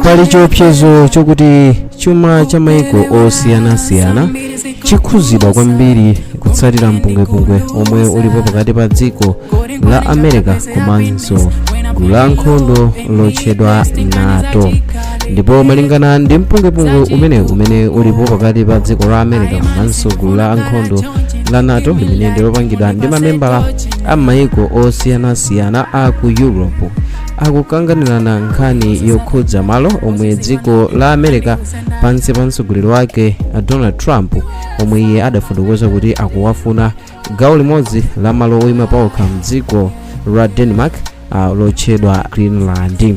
Pali chiopsezo chokuti chuma cha maiko osiyanasiyana chikhuzidwa kwambiri kutsatira mpungwepungwe omwe ulipo pakati pa dziko la America komanso gulu la nkhondo lotchedwa NATO. Ndipo malingana ndi mpungwepungwe umene ulipo pakati pa dziko la America komanso gulu la nkhondo la NATO, limene ndilopangidwa ndi mamembala a maiko osiyanasiyana a ku Europe, akukanganirana nkhani yokhudza malo omwe dziko la America pansi pa mtsogoleri wake Donald Trump, omwe iye adafotokoza kuti akuwafuna gawo limodzi la malo oyima paokha mdziko la Denmark lotchedwa Greenland.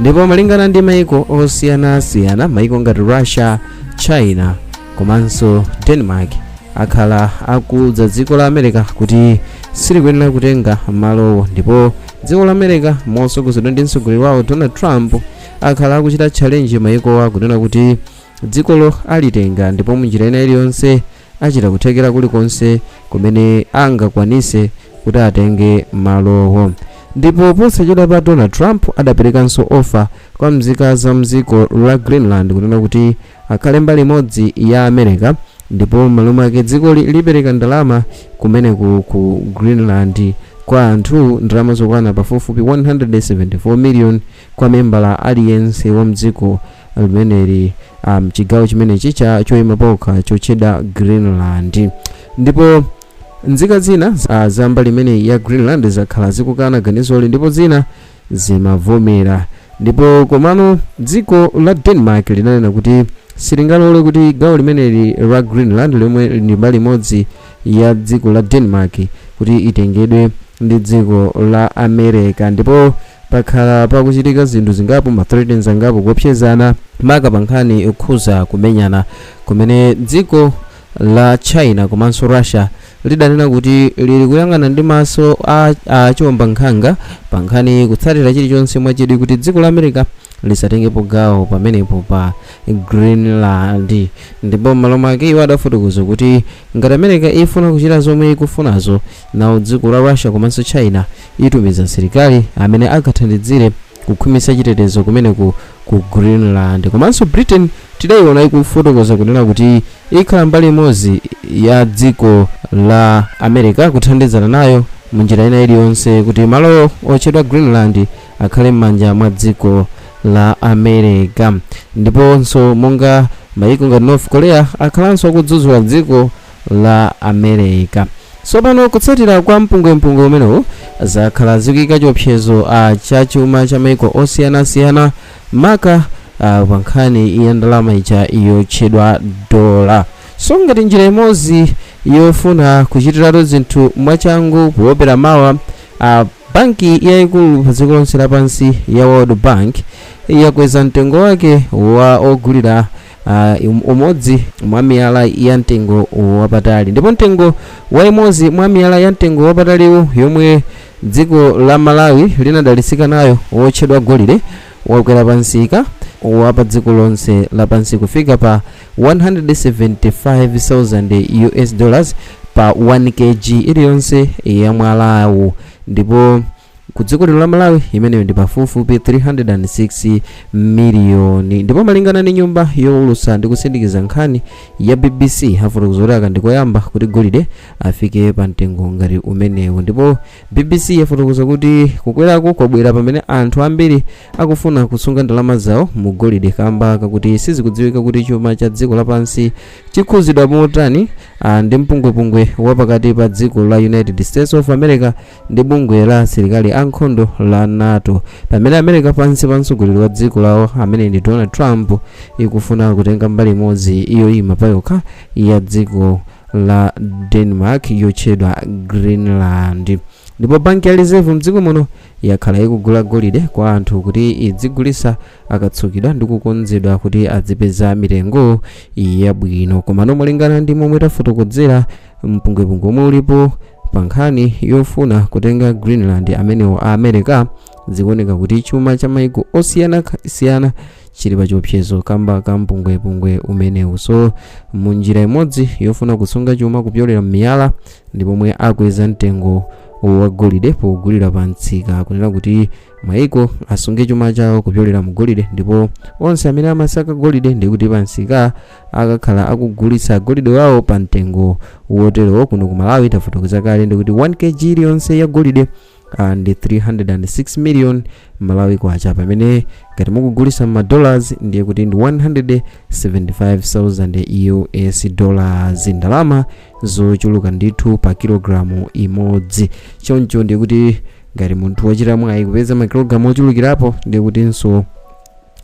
Ndipo malingana ndi maiko osiyanasiyana, maiko ngati Russia, China komanso Denmark akhala akuudza dziko la America kuti silikuyenera kutenga malowo. Ndipo dziko la America motsogozedwa ndi mtsogoleri wawo Donald Trump akhala akuchita challenge maikowa kunena kuti dzikolo alitenga, ndipo munjira ina iliyonse achita kuthekera kulikonse kumene angakwanise kuti atenge malowo. Ndipo posachedwa pa Donald Trump adaperekanso offer kwa mzika za mdziko la Greenland kunena kuti akhale mbali imodzi ya America, ndipo m'malo mwake dzikoli lipereka ndalama kumeneku ku Greenland kwa anthu, ndalama zokwana pafupifupi 174 million kwa membala aliyense wa mdziko limeneli, chigawo chimenechi cha choyima pokha chotchedwa Greenland. Ndipo nzika zina za mbali imeneyi ya Greenland zakhala zikukana ganizoli, ndipo zina zimavomera. Ndipo komano dziko la Denmark linanena kuti silingalole kuti gawo limeneli la Greenland, lomwe ndi mbali imodzi ya dziko la Denmark, kuti itengedwe ndi dziko la America. Ndipo pakhala pakuchitika zinthu zingapo, ma threats angapo, kuopsezana, maka pa nkhani yokhuza kumenyana, kumene dziko la China komanso Russia lidanena kuti lili kuyang'ana ndi maso a chiwombankhanga pa nkhani kutsatira chilichonse mwachidwi kuti dziko la America lisatengepo gawo pamenepo pa Greenland. Ndipo m'malo mwake iwo adafotokoza kuti ngati America ifuna kuchita zomwe ikufunazo, nawo dziko la Russia komanso China itumiza asilikali amene akathandizire kukhwimitsa chitetezo kumeneku ku Greenland. Komanso Britain tidayiona ikufotokoza kunena kuti ikhala mbali imodzi ya dziko la America kuthandizana nayo munjira ina iliyonse kuti malo otchedwa Greenland akhale m'manja mwa dziko la America. Ndiponso monga mayiko ngati North Korea akhalanso akudzudzula dziko la America. Tsopano kutsatira kwa mpungwempungwe umenewu zakhala zikuyika chiopsezo cha chuma cha maiko osiyanasiyana, maka pa nkhani ya ndalama ija yotchedwa dola. So ngati njira imodzi yofuna kuchitiratu zinthu mwachangu kuopera mawa, banki yayikulu pa dziko lonse lapansi ya World Bank yakweza mtengo wake wa ogulira umodzi mwa miyala ya mtengo wapatali. Ndipo mtengo wa imodzi mwa miyala ya mtengo wapataliwu, yomwe dziko la Malawi linadalitsika nayo, wotchedwa golide, wakwera pa msika wa pa dziko lonse lapansi kufika pa 175,000 US dollars pa 1 kg iliyonse ya mwalawu. Ndipo ku dziko lino la Malawi imeneyo ndi pafupifupi 306 miliyoni. Ndipo malingana ndi nyumba yowulutsa ndi kusindikiza nkhani ya BBC, afotokoza kuti aka ndikoyamba kuti golide afike pa mtengo ngati umenewu. Ndipo BBC yafotokoza kuti kukweraku kwabwera pamene anthu ambiri akufuna kusunga ndalama zawo mu golide, kamba kakuti sizikudziwika kuti chuma cha dziko lapansi chikhuzidwa motani ndi mpungwepungwe wa pakati pa dziko la United States of America ndi bungwe la asilikali ankhondo la NATO, pamene America pansi pa mtsogoleri wa dziko lawo amene ndi Donald Trump ikufuna kutenga mbali imodzi yoyima payokha ya dziko la Denmark yotchedwa Greenland. Ndipo banki ya Reserve mdziko muno yakhala ikugula golide kwa anthu kuti idzigulisa akatsukidwa ndi kukonzedwa kuti adzipeza mitengo yabwino. Komano molingana ndi momwe tafotokozera, mpungwepungwe omwe ulipo pa nkhani yofuna kutenga Greenland amenewo a America, zikuoneka kuti chuma cha maiko osiyanasiyana chili pa chiopsezo kamba ka mpungwepungwe umenewu. So munjira imodzi yofuna kusunga chuma kupyolera m'miyala ndi pomwe akweza mtengo wa golide pogulira pa msika, kunena kuti maiko asunge chuma chawo kupyolera mu golide, ndipo onse amene amasaka golide ndi kuti pa msika akakhala akugulitsa golide wawo pa mtengo woterowo. Kuno ku Malawi tafotokoza kale ndikuti 1 kg iliyonse ya golide ndi 306 million Malawi kwacha, pamene ngati mukugulitsa ma dollars ndiye kuti ndi 175,000 US dollars, ndalama zochuluka ndithu pa kilogramu imodzi. Choncho ndiye kuti ngati munthu wachita mwayi kupeza makilogalamu ochulukirapo, ndiye kutinso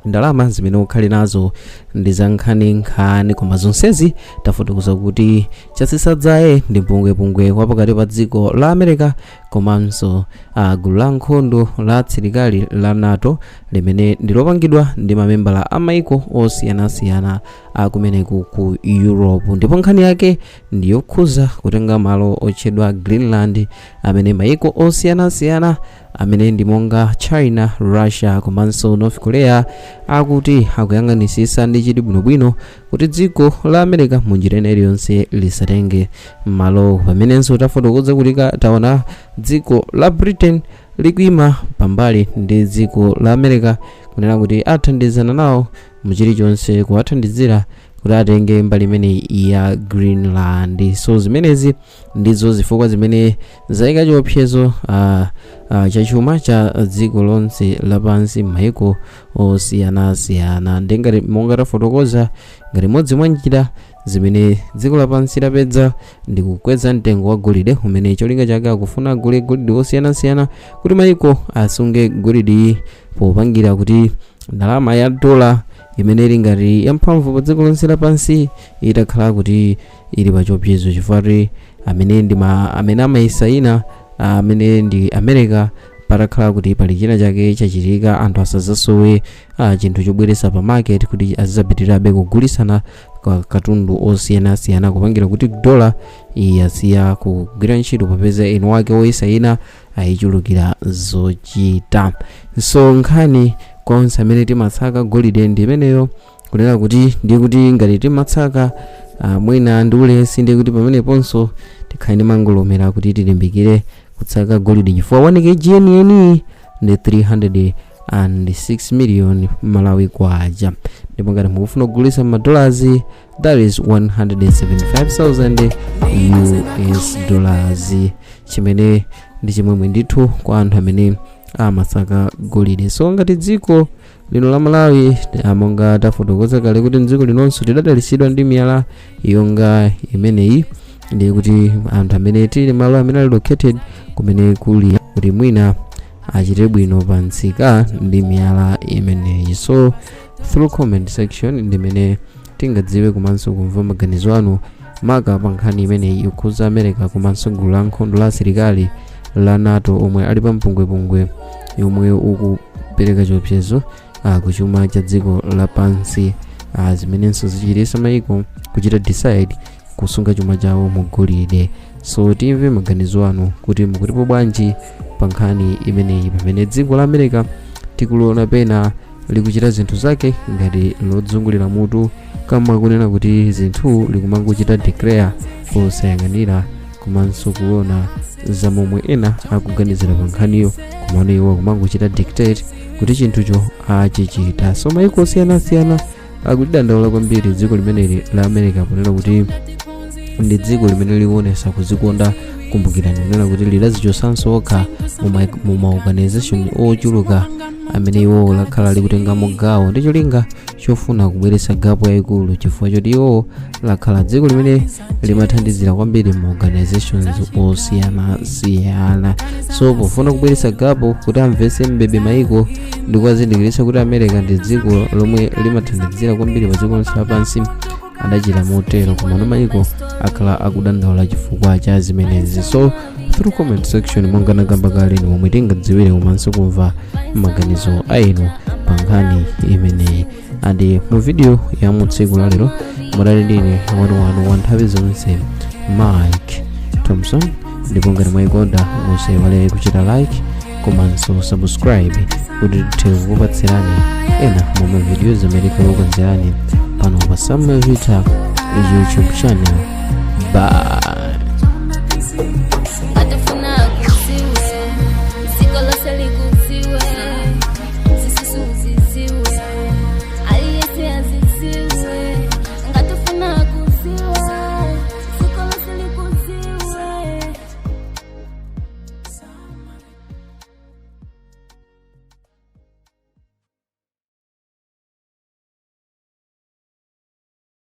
ndalama zimene ukhale nazo ndi za nkhaninkhani. Koma zonsezi tafotokoza kuti chatsitsa dzaye ndi mpungwepungwe wapakati pa dziko la America komanso gulu la nkhondo la asilikali la NATO, limene ndilopangidwa ndi mamembala a maiko osiyanasiyana akumeneku ku Europe, ndipo nkhani yake ndiyokhuza kutenga malo otchedwa Greenland, amene maiko osiyanasiyana amene ndi monga China, Russia komanso North Korea akuti akuyang'anisisa ndi chidwi bwinobwino kuti dziko la America munjira ina iliyonse lisatenge malo, pamenenso tafotokoza kuti taona dziko la Britain likuyima pambali ndi dziko la America, kunena kuti athandizana nawo muchilichonse kuwathandizira kuti atenge mbali imeneyi ya Greenland. So zimenezi ndizo zifukwa zimene zayika chiopsezo chachuma cha dziko lonse lapansi m'mayiko osiyanasiyana. Ndi ngati monga tafotokoza, ngati imodzi mwa njira zimene dziko lapansi lapeza ndi kukweza mtengo wa golide, umene cholinga chake akufuna agule golide osiyanasiyana kuti mayiko asunge golide, popangira kuti ndalama ya dola imene ili ngati yamphamvu pa dziko lonse lapansi itakhala kuti ili pa chiopsezo, chifukwa amene ndi amene amayisayina, amene ndi America, patakhala kuti pali china chake chachitika, anthu asazasowe chinthu chobweretsa pa market kuti azizapitirirabe kugulisana kwa katundu osiyanasiyana, kupangira kuti dola yasiya kugwira ntchito popeza eni wake woyisayina ayichulukira zochita. So nkhani kwa onse amene timatsaka golide ndi imeneyo, kunena kuti ndiye kuti ngati timatsaka mwina ndi ulesi, ndiye kuti pameneponso tikhale ndi mangolomera kuti tilimbikire kutsaka golide, chifukwa 1 kg yeniyeni ndi 306 million Malawi kwacha, ndipo ngati mukufuna kugulitsa ma dollars, that is 175,000 US dollars, chimene ndi chimwemwe ndithu kwa anthu amene amasaka golide. So ngati dziko lino la Malawi, monga tafotokoza kale kuti mdziko linonso tidadalitsidwa ndi miyala yonga imeneyi, ndiye kuti anthu amene tili malo amene ali located kumene kuli kuti mwina achite bwino pa msika ndi miyala imeneyi. So through comment section ndimene tingadziwe komanso kumva maganizo anu, maka pa nkhani imeneyi ikhuza America komanso gulu la nkhondo la asilikali la NATO, omwe ali pa mpungwepungwe yomwe ukupereka chiopsezo kuchuma cha dziko lapansi, zimenenso zichititsa mayiko kuchita decide kusunga chuma chawo mu golide. So timve maganizo anu kuti mukutipo bwanji pa nkhani imeneyi, pamene dziko la America tikuliona pena likuchita zinthu zake ngati lodzungulira mutu, kama kunena kuti zinthu likumangochita declare posayang'anira komanso kuona za momwe ena akuganizira pa nkhaniyo, komano iwo akumangochita dictate kuti chinthucho achichita. So maiko osiyanasiyana akutidandaula kwambiri dziko limeneli la America, ponena kuti ndi dziko limene likuonesa kuzikonda. Kumbukirani kunena kuti lidazichosanso okha mu maorganization ochuluka amene iwo lakhala likutengamo gawo, ndi cholinga chofuna kubweretsa gap yayikulu, chifukwa choti iwo lakhala dziko limene limathandizira kwambiri mu organizations osiyanasiyana. So pofuna kubweretsa gap kuti amvetse mbebe maiko ndi kuwazindikiritsa kuti America ndi dziko lomwe limathandizira kwambiri pa dziko lonse lapansi, adachita motero, komano maiko akhala akudandaula chifukwa cha zimenezi. So through comment section, monga nakamba kale, ni momwe tingadziwire komanso kumva maganizo a inu pa nkhani imeneyi. And mu video ya mu tsiku la lero mudali ndine wanuwanu wa nthawi zonse, Mike Thompson, ndipo ngati mwayikonda musaiwale kuchita like komanso subscribe kuti tithe kukupatsirani ena mwa mavidiyo zimene tikukonzerani pano pa Sam Vita YouTube channel. Bye.